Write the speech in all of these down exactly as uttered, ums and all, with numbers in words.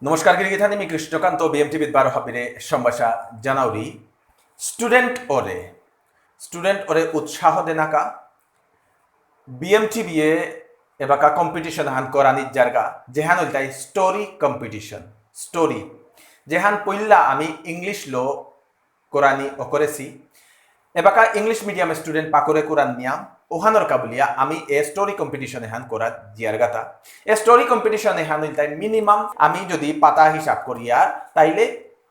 নমস্কার গিরিগিথানি, মি কৃষ্ণকান্ত, বিএমটিভিত বারো হাবিরে সম্ভাষা জানাউরি। স্টুডেন্ট ওরে, স্টুডেন্ট ওরে উৎসাহ দেনাকা বিএমটিভিয়ে এবাকা কম্পিটিশন হান করানি জারগা, যেহান ইলতাই স্টোরি কম্পিটিশন। স্টোরি যেহান পইলা আমি ইংলিশ লো করানি অকরেসি। এবাকা ইংলিশ মিডিয়াম স্টুডেন্ট পাকরে কুরান নিয়াম, ওহানর কাবুলিয়া আমি এ স্টোরি কম্পিটিশন এহান করা জিয়ারগাতা। এ স্টোরি কম্পিটিশন এহান ইলতাই মিনিমাম আমি যদি পাতা হিসাব করিয়ার, তাইলে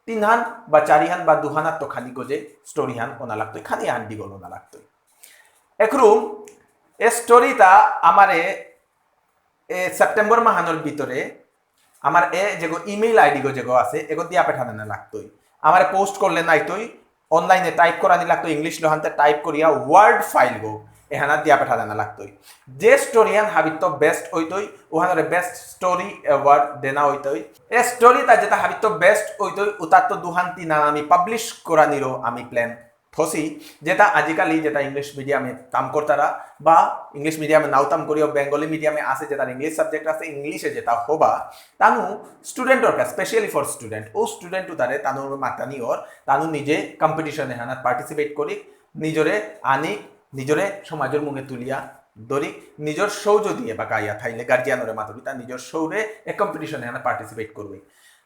তিনহান বা চারিহান বা দুহানাত তো খালি গজে স্টোরি হান ওনা লাগতই, খানি হান ডিগল ওনা লাগতই। একরুম এ স্টোরিতা আমারে এ সেপ্টেম্বর মাহানর ভিতরে আমার এ যেগো ইমেইল আইডি গো যেগো আছে, এগো দিয়া পেঠানো না লাগতই। আমার পোস্ট করলে নাইতই, অনলাইনে টাইপ করানি লাগতই, ইংলিশ লোহানতে টাইপ করিয়া ওয়ার্ড ফাইল গো এহানা দিয়া পেঠানো না লাগতই। যে স্টোরি হান হাবিত বেস্ট হইতই, ওহানরে বেস্ট স্টোরি অ্যাওয়ার্ড দেনা হইতই। এ স্টোরিতা যেটা হাবিত বেস্ট হইতই, উতার তো দুহান তিনহান আমি পাবলিশ করানিরও আমি প্ল্যান থসি, যেটা আজিকালি যেটা ইংলিশ মিডিয়ামে কাম করতারা বা ইংলিশ মিডিয়ামে নাও কাম করিও, বেঙ্গলি মিডিয়ামে আছে, যেটা ইংলিশ সাবজেক্ট আছে, ইংলিশে যেটা হবা, তানু স্টুডেন্টর কাছে, স্পেশালি ফর স্টুডেন্ট, ও স্টুডেন্ট উতারে তানুর মাতানি অর, তানু নিজে কম্পিটিশন এহানাত পার্টিসিপেট করি, নিজরে আনি, নিজরে সমাজের মুঙে তুলিয়া ধরি, নিজর সৌ যদি এবাকা আইয়া থাইলে গার্জিয়ানরে মাতুরি, তা নিজর সৌরে এ কম্পিটিশন এহানাত পার্টিসিপেট করবে।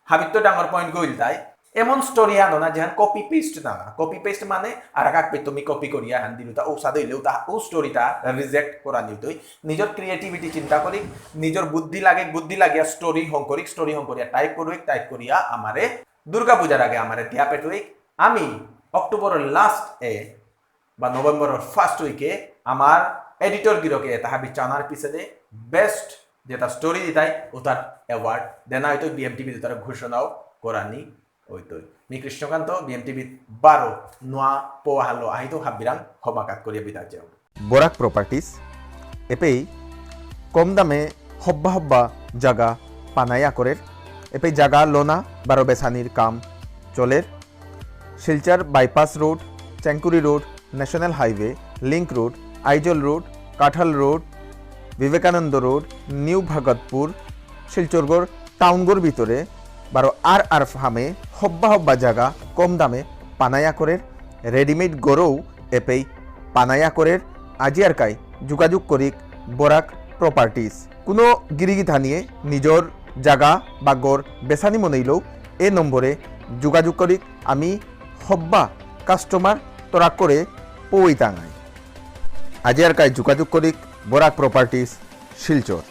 হাবিত তো ডাঙর পয়েন্ট গইল তাই, এমন স্টোরি আনো না যেহান কপি পেস্ট না, না। কপি পেস্ট মানে আর কাক পে তুমি কপি করিয়া হান দিলু, তা ও সাদে হইলেও তা ও স্টোরিটা রিজেক্ট করা নিতই। নিজর ক্রিয়েটিভিটি চিন্তা করি, নিজর বুদ্ধি লাগে, বুদ্ধি লাগিয়া স্টোরি হং করি, স্টোরি হং করিয়া টাইপ করি, টাইপ করিয়া আমারে দুর্গা পূজার আগে আমারে দিয়া পেটুই। আমি অক্টোবরের লাস্ট এ বা নভেম্বরের ফার্স্ট উইকে আমার এডিটর গিরকে এটা হাবি চানার পিছে দে বেস্ট যেটা স্টোরি দিতাই ওটার অ্যাওয়ার্ড দেনা হয়তো বিএমটিভি তার ঘোষণাও করানি হইতই। মি কৃষ্ণকান্ত, বিএমটিভি বারো নোয়া পোহালো আহিতো হাবিরাং হবাকাত করিয়া বিদায় যাও। বরাক প্রপার্টিজ এপেই কম দামে হব্বা হব্বা জাগা পানায়া করের। এপেই জাগা লোনা বারো বেসানির কাম চলের। Silchar bypass road, Chengkuri road, national highway, link road, Aizawl road, Kathal road, Vivekananda road, new Bhagatpur, শিলচরগর টাউনগর ভিতরে বারো আর আর ফার্মে হব্বা হব্বা জাগা কম দামে পানায়া করের, রেডিমেড গরৌ এপেই পানায়া করের, আজি আর কাই যোগাযোগ করিক বরাক প্রপার্টিজ। কোনো গিরিগিথানিয়ে নিজর জাগা বা গর বেসানি মনেইলেও এ নম্বরে যোগাযোগ করিক, আমি হব্বা কাস্টমার তরাক করে পৌই তাঙাই। আজি আর কাই যোগাযোগ করিক বরাক প্রপার্টিজ শিলচর।